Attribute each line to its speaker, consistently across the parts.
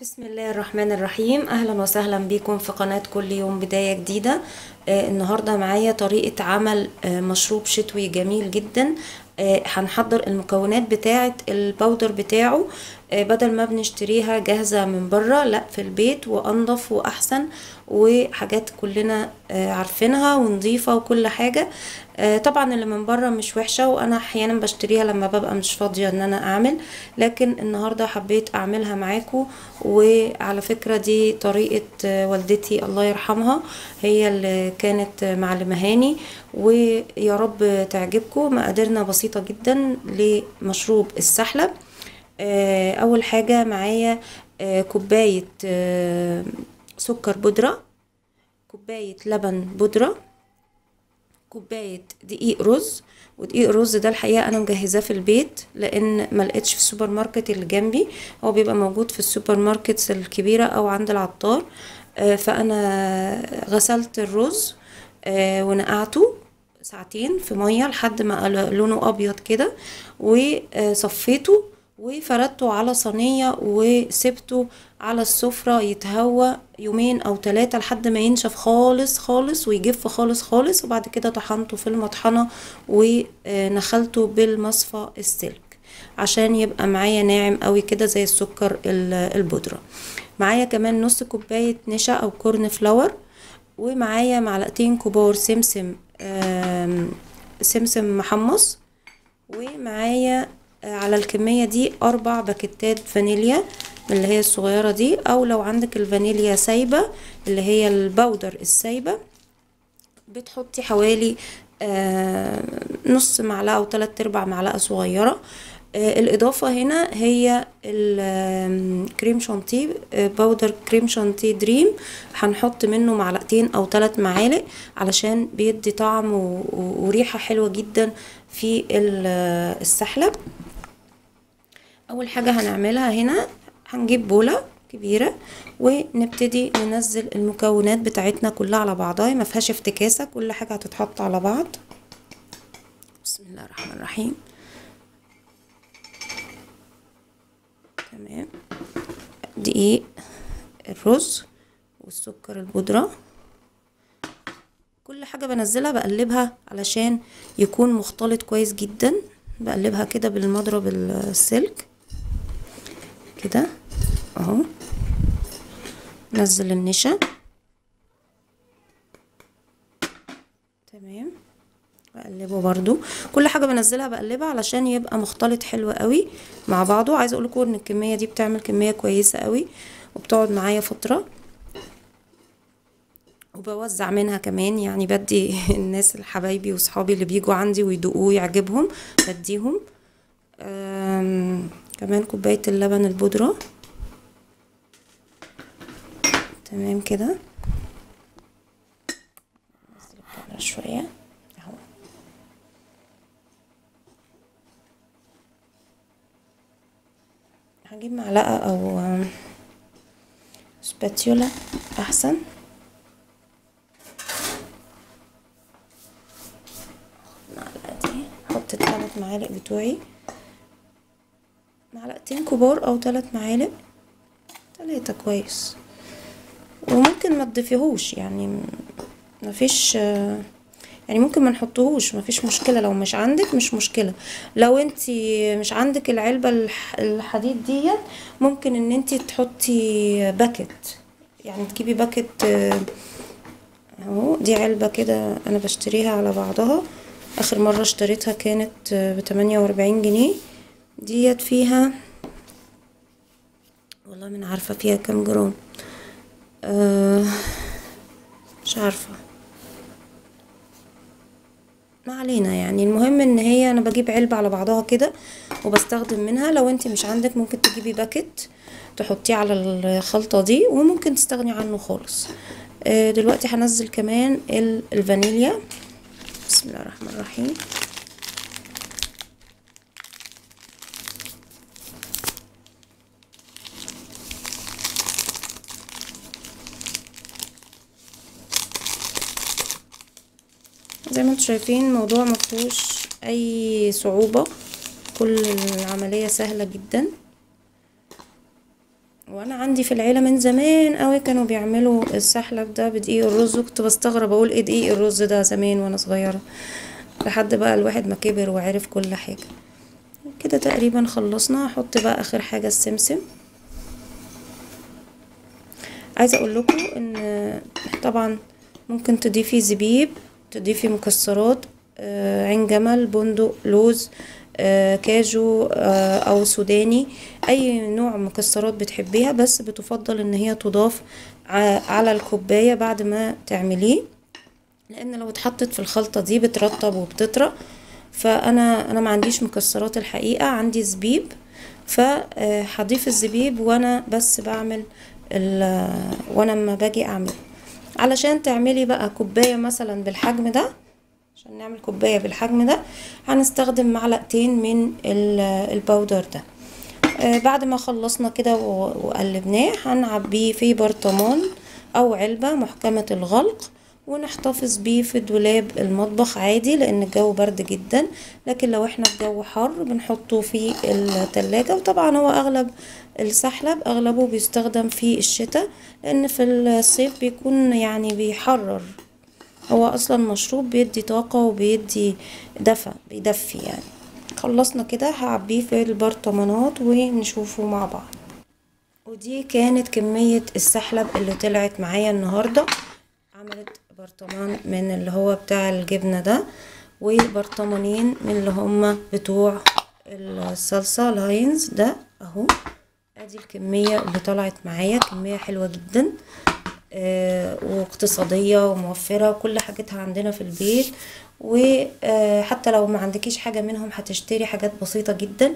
Speaker 1: بسم الله الرحمن الرحيم. اهلا وسهلا بكم في قناة كل يوم بداية جديدة. النهاردة معايا طريقة عمل مشروب شتوي جميل جدا. هنحضر المكونات بتاعة ال powder بتاعه، بدل ما بنشتريها جاهزة من بره، لا في البيت وانضف واحسن، وحاجات كلنا عارفينها ونضيفة وكل حاجة. طبعا اللي من بره مش وحشة، وانا احيانا بشتريها لما ببقى مش فاضية ان انا اعمل، لكن النهاردة حبيت اعملها معاكم. وعلى فكرة دي طريقة والدتي الله يرحمها، هي اللي كانت معلمهاني، ويا رب تعجبكم. مقاديرنا بسيطة جدا لمشروب السحلب. اول حاجة معايا كوباية سكر بودرة، كوباية لبن بودرة، كوباية دقيق رز. ودقيق الرز ده الحقيقة انا مجهزاه في البيت لان ما لقيتش في السوبر ماركت اللي جنبي، هو بيبقى موجود في ال supermarkets الكبيرة او عند العطار. فانا غسلت الرز ونقعته ساعتين في مية لحد ما لونه ابيض كده، وصفيته وفردته على صينية وسبته على السفرة يتهوى يومين او 3 لحد ما ينشف خالص خالص ويجف خالص خالص. وبعد كده طحنته في المطحنة ونخلته بالمصفى السلك عشان يبقى معايا ناعم قوي كده زي السكر البودرة. معايا كمان نص كوباية نشا او corn flour، ومعايا معلقتين كبار سمسم، سمسم محمص، ومعايا على الكمية دي 4 باكيتات فانيليا اللي هي الصغيرة دي، او لو عندك الفانيليا سايبة اللي هي ال powder السايبة بتحطي حوالي نص معلقة او 3/4 معلقة صغيرة. الاضافة هنا هي الكريم شانتيه، powder كريم شانتيه دريم، هنحط منه معلقتين او 3 معالق علشان بيدي طعم وريحة حلوة جدا في السحلب. اول حاجة هنعملها هنا هنجيب بولة كبيرة ونبتدي ننزل المكونات بتاعتنا كلها على بعضها، ما فيهاش افتكاسة، كل حاجة هتتحط على بعض. بسم الله الرحمن الرحيم. تمام، دقيق الرز والسكر البودرة، كل حاجة بنزلها بقلبها علشان يكون مختلط كويس جدا، بقلبها كده بالمضرب السلك كده اهو. نزل النشا، تمام، بقلبه برضو. كل حاجة بنزلها بقلبها علشان يبقى مختلط حلو قوي مع بعضه. عايزه اقول لكم ان الكمية دي بتعمل كمية كويسة قوي وبتقعد معايا فترة، وبوزع منها كمان، يعني بدي الناس الحبايبي وصحابي اللي بيجوا عندي ويدوقوه يعجبهم بديهم. كمان كوباية اللبن البودره، تمام كده. نزل الكاميرا شوية اهو. هجيب معلقه او سباتيولا احسن. المعلقة دي احط 3 معالق بتوعي، معلقتين كبار او 3 معالق، 3 كويس. وممكن ما تضيفيهوش، يعني مفيش، يعني ممكن ما نحطهوش، مفيش مشكلة. لو مش عندك مش مشكلة. لو انتي مش عندك العلبة الحديد ديت ممكن ان انتي تحطي باكت، يعني تجيبي باكت اهو. دي علبة كده انا بشتريها على بعضها، اخر مرة اشتريتها كانت ب48 جنيه. ديت فيها والله من عارفه فيها كام جرام، مش عارفه، ما علينا. يعني المهم ان هي انا بجيب علبة على بعضها كده وبستخدم منها. لو انت مش عندك ممكن تجيبي باكت تحطيه على الخلطة دي، وممكن تستغني عنه خالص. دلوقتي هنزل كمان الفانيليا. بسم الله الرحمن الرحيم. زي ما انتم شايفين الموضوع مفيهوش اي صعوبة، كل العملية سهلة جدا. وانا عندي في العيلة من زمان قوي كانوا بيعملوا السحلب ده بدقيق الرز، وكنت بستغرب اقول ايه دقيق الرز ده زمان وانا صغيرة، لحد بقى الواحد ما كبر وعرف كل حاجة. كده تقريبا خلصنا. هحط بقى اخر حاجة السمسم. عايزه اقول لكم ان طبعا ممكن تضيفي زبيب، تضيفي مكسرات، عين جمل، بندق، لوز، كاجو، او سوداني، اي نوع مكسرات بتحبيها، بس بتفضل ان هي تضاف على الكوباية بعد ما تعمليه، لان لو اتحطت في الخلطة دي بترطب وبتطرى. فانا ما عنديش مكسرات الحقيقة، عندي زبيب، فهضيف الزبيب وانا بس بعمل وانا لما باجي اعمله. علشان تعملي بقى كوباية مثلا بالحجم ده، عشان نعمل كوباية بالحجم ده هنستخدم معلقتين من ال powder ده. بعد ما خلصنا كده وقلبناه هنعبيه في برطمان او علبة محكمة الغلق، ونحتفظ بيه في دولاب المطبخ عادي لان الجو برد جدا، لكن لو احنا الجو حر بنحطه في التلاجة. وطبعا هو اغلب السحلب اغلبه بيستخدم في الشتاء، لان في الصيف بيكون يعني بيحرر، هو اصلا مشروب بيدي طاقة وبيدي دفى، بيدفي يعني. خلصنا كده هعبيه في البرطمانات ونشوفه مع بعض. ودي كانت كمية السحلب اللي طلعت معايا النهاردة. عملت برطمان من اللي هو بتاع الجبنة ده، وبرطمانين من اللي هما بتوع الصلصة الهاينز ده اهو. ادي الكمية اللي طلعت معايا، كمية حلوة جدا واقتصادية وموفرة، وكل حاجتها عندنا في البيت، وحتى لو ما عندكيش حاجة منهم هتشتري حاجات بسيطة جدا.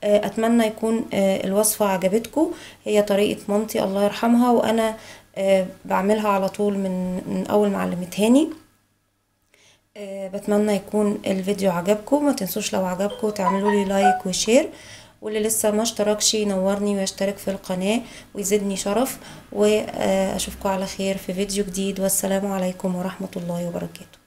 Speaker 1: اتمنى يكون الوصفة عجبتكم. هي طريقة مامتي الله يرحمها، وانا بعملها على طول من اول ما علمتهاني. بتمنى يكون الفيديو عجبكم. ما تنسوش لو عجبكم تعملوا لي like و share، واللي لسه ما اشتركش ينورني ويشترك في القناة ويزيدني شرف. واشوفكم على خير في فيديو جديد، والسلام عليكم ورحمة الله وبركاته.